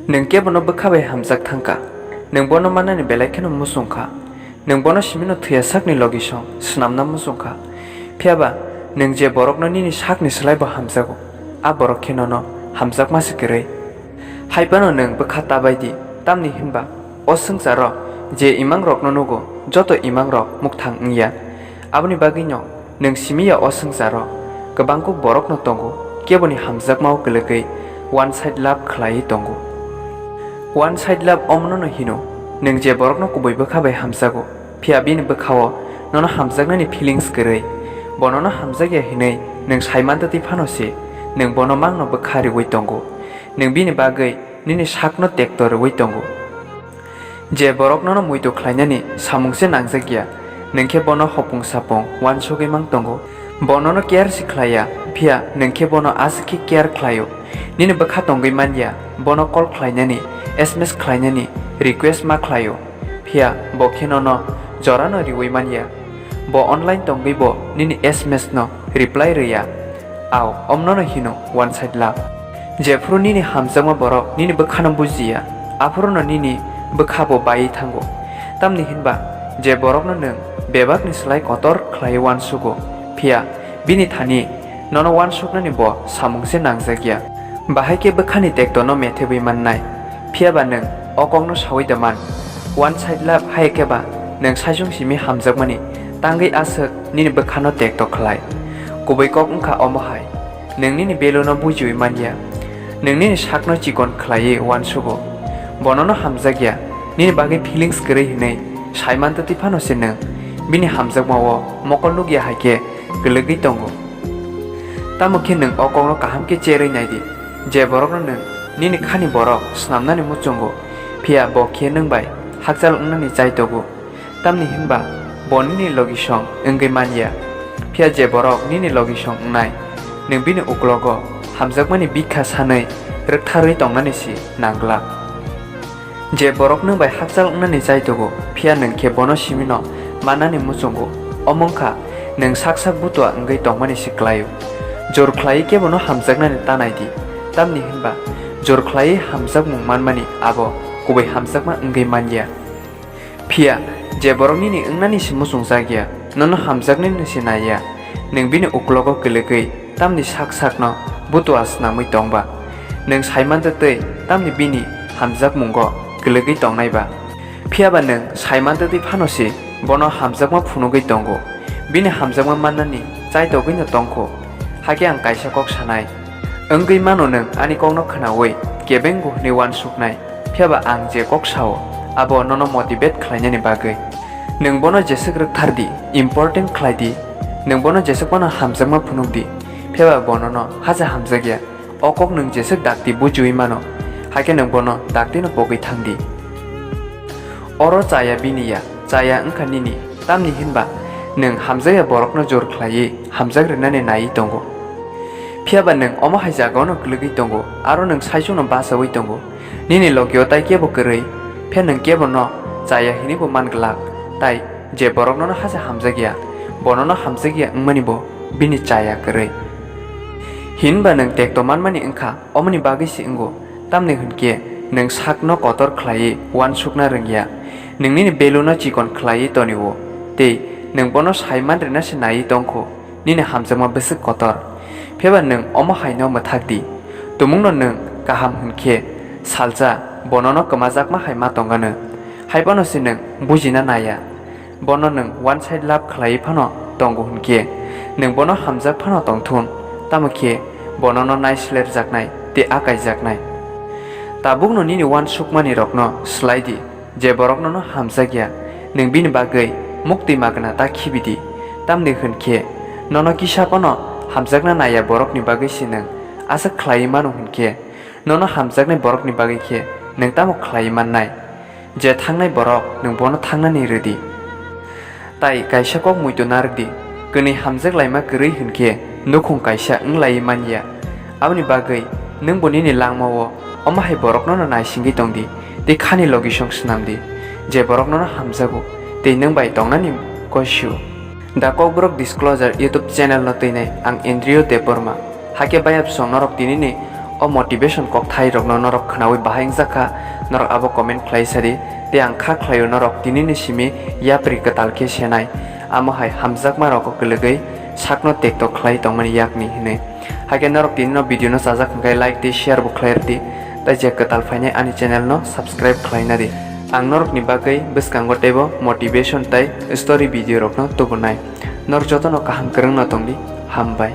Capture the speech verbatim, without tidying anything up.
Nwng kebono bwkha bai hamjak thang kha, nwng bono mannani belai kheno muchung kha. Nwng bono simino thwiya sakni logisong swnamna muchung kha. Phiya ba nwng je borokno nini sakni slai bo hamjago, a borok khe nono hamjakma se kwrwi. Hai phano nwng bwkha ta bai di, tamni hwn ba o swngcharo je imangrokno nugo, joto imangrok mukthang wng ya. Aboni bagwino nwng simi ya o swngcharo kwbang kuk borokno tongo, keboni hamjakmao kwlwgwi one side love khlaiwi tongo. One side love omono no hino, nwng je borokno kubui bwkha bai hamjago, phiya bini bwkhao nono hamjaknani feelings kwrwi. Bo nono hamjakya hinwi nwng sai mantwtwi phano se, nwng bono mangno bwkha riui tongo. Nwng bini bagwi nini sakno tekto rwui tongo. Je borok nono muitu khlainani samung se nangjak ya, nwng khe bono hopung sapung uansugwi mang tongo. Bo nono care se khlai ya, phiya nwng khe bono aswk khe care khlaio. Nini bwkha tongwi man ya, bono call khlainani, S M S khlainani request ma khlaio, phiya bo khe nono jorano riui man ya. Bo online tongwi bo nini S M S no reply rwya. Au, omnono hino one side love. Jephuru nini hamjakma borok nini bwkhano bujiya, aphuru no nini bwkha bo baiwi thango. Tamni hinba je borokno nwng bebakni slai kotor khlaiwi uansugo, phiya bini thani nono uansuknani bo samung se nangjak ya. Bahai khe bwkhani tektono methebwi mannai, phiya ba nwng o kokno saui da man. One side love hai khe ba nwng saichung simi hamjakmani tangwi aswk nini bwkhano tekto khlai. Kubui kok wngkha omo hai, nwng nini value no bujiui man ya. Nwng nini sakno chikon khlaiwi uansugo. Bo nono hamjak ya, nini bagwi feelings kwrwi hinwi sai mantwtwi phano se nwng bini hamjakmao mokol nuk ya hai khe kwlwgwi tongo. Tamo khe nwng o kokno kaham khe cherwi nai di, je borokno nwng nini khani borok snamnani muchungo, phiya bo khe nwng bai hakchal wngnani chai togo. Tamni hinba bo nini logisong wngwi man ya. Phiya je borok nini logisong wngnai, nwng bini uklogo hamjakmani bikha sanwi rwktharwi tongnani se nang glak. Je borok nwng bai hakchal wngnani chai togo, phiya nwng khe bono simino mannani muchungo, omo wngkha nwng sak sak butua wngwi tongmani se klaio. Jor khlaiwi kebono hamjaknani ta nai di, tamni hinba jor khlaiwi hamjakmung manmani abo kubui hamjakma wngwi man ya. Phiya je borok nini wngnani se muchungjak ya, nono hamjaknani se nai ya, nwng bini uklogo kwlwgwi tamni sak sakno butua snamwi tong ba? Nwng sai mantwtwi tamni bini hamjakmungo kwlwgwi tongnai ba? Phiya ba nwng sai mantwtwi phano se bono hamjakma phunugwi tongo, bini hamjakma mannani chaitogwino tong kho. Hakhe ang kaisa kok sanai, wngwi mano nwng ani kokno khnaui kebengo hwnwi uansuknai. Phiya ba ang je kok sao, abo nono motivate khlainani bagwi. Nwng bono jeswk rwkthar di, important khlai di, nwng bono jeswk phano hamjakma phunuk di, phiya ba bo nono haja hamjak ya. O kok nwng jeswk dakti bujiui mano, hakhe nwng bono daktino pogwi thang di. Oro chaya bini ya, chaya wngkha nini, tamni hinba nwng hamjakya borokno jor khlaiwi hamjak rwnani naiwi tongo. Phiya ba nwng omo hai jagao no kwlwgwi tongo, aro nwng saichungno bachaui tongo. Nini logio tai kebo kwrwi, phiya nwng kebono chaya hinwi bo man glak, tai je borok nono haja hamjak ya, bo nono hamjak ya wngmani bo bini chaya kwrwi. Hinba nwng tekto manmani wngkha, omoni bagwi se wngo, tamni hwn khe nwng sakno kotor khlaiwi uansukna rwngya, nwng nini value no chikon khlaiwi tonio, tei nwng bono sai man rwna se naiwi tong kho. Nini hamjakma bwswk kotor. Phiya ba nwng omo hai no mwthak di, tumungno nwng kaham hwn khe salsa, bo nono kwmajakma hai ma tong anw. Hai phano se nwng bujina nai ya. Bono nwng one side love khlaiwi phano tongo hwn khe, nwng bono hamjak phano tong thun, tamo khe bo nono naislerjaknai tei akaijaknai. Tabukno nini uansukmani rokno slai di. Je borok nono hamjak ya, nwng bini bagwi muktwi magwna ta khibi di, tamni hwn khe nono kisa phano hamjakna nai ya borokni bagwi se nwng aswk khlaiwi mano hwn khe, nono hamjaknai borokni bagwi khe nwng tamo khlaiwi mannai? Je thangnai borok, nwng bono thangnani rw di. Tai kaisa kok muitu narwk di, kwnwi hamjak laima kwrwi hwn khe nukhung kaisa wng laiwi man ya. Aboni bagwi nwng bo nini langmao omo hai borokno no naisingwi tong di tei khani logisong snam di, je borok nono hamjago tei nwng bai tongnani kosio. The Kokborok Disclosure YouTube channel no twinai ang Indriyo Debbarma. Hakhe bayapsong norok tinini O motivation kokthairokno norok khnaui bahai wngjak kha, norok abo comment khlai sadi. Tei ang kha khlaio norok tinini simi yapri kwtal khe senai, amo hai hamjakma rogo kwlwgwi sakno tekto khlai tongmani yakni hinwi. Hakhe norok tinino video no chajak hwnkhe like tei share bo khlai rwdi, tei je kwtal phainai ani channel no subscribe khlai nadi. Ang norokni bagwi bwskango teibo motivation tei story video rokno tubunai. Norok jotono kaham kwrwngno tongdi, hambai.